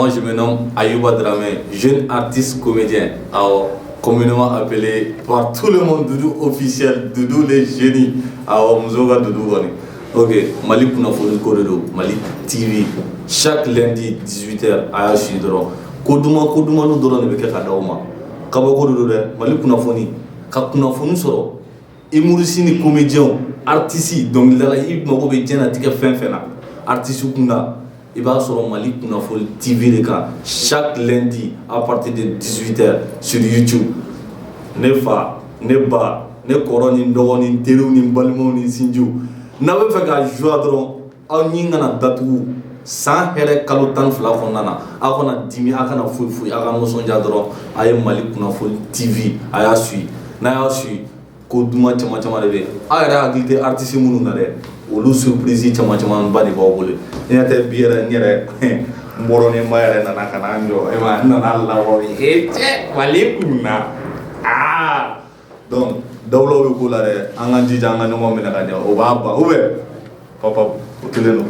Moi, je me nomme Ayouba Dramé, jeune artiste comédien. Alors, communément appelé par tout le monde Doudou officiel, Doudou les génies. Awɔ, musow ka Doudou kɔni. Ok, Mali kunnafoni ko de don, Mali TV. Chaque lundi 18h, a y'a suivi dɔrɔn. Ko duman ko dumanw dɔrɔn de bɛ kɛ ka d'aw ma. Kabako de don dɛ, Mali kunnafoni. Ka kunnafoni sɔrɔ humoriste ni comédien, artiste, dɔnkilidala, i mago bɛ diɲɛlatigɛ fɛn fɛn na, artiste kunda, i b'a sɔrɔ Mali kunnafoni TV de kan chaque lundi à partir de 18h sur YouTube. Ne fa, ne ba, ne kɔrɔ ni n dɔgɔ ni n teriw ni n balimaw ni n sinjiw, n'aw bɛ fɛ ka joie dɔrɔn, aw ɲin kana datugu san hɛrɛ kalo 12 kɔnɔna na, aw kana dimi, aw kana foyi foyi, aw ka nisɔndiya dɔrɔn. A ye Mali kunnafoni TV, a y'a suit. N'a y'a suit, ko duman caman caman de bɛ yen. Aw yɛrɛ hakili tɛ artiste minnu na dɛ, olu surprise caman camanba de b'aw bolo. Ne ɲɛ tɛ bi yɛrɛ, n yɛrɛ n bɔrɔ ni ba yɛrɛ nana ka na n jɔ e ma, n nana labɔ e cɛ Mali kunna. Aa, donc dawulaw bɛ ko la dɛ, an k'an jija, an ka ɲɔgɔn minɛ ka ɲɛ, o b'a ban ou bien papa o kelen don.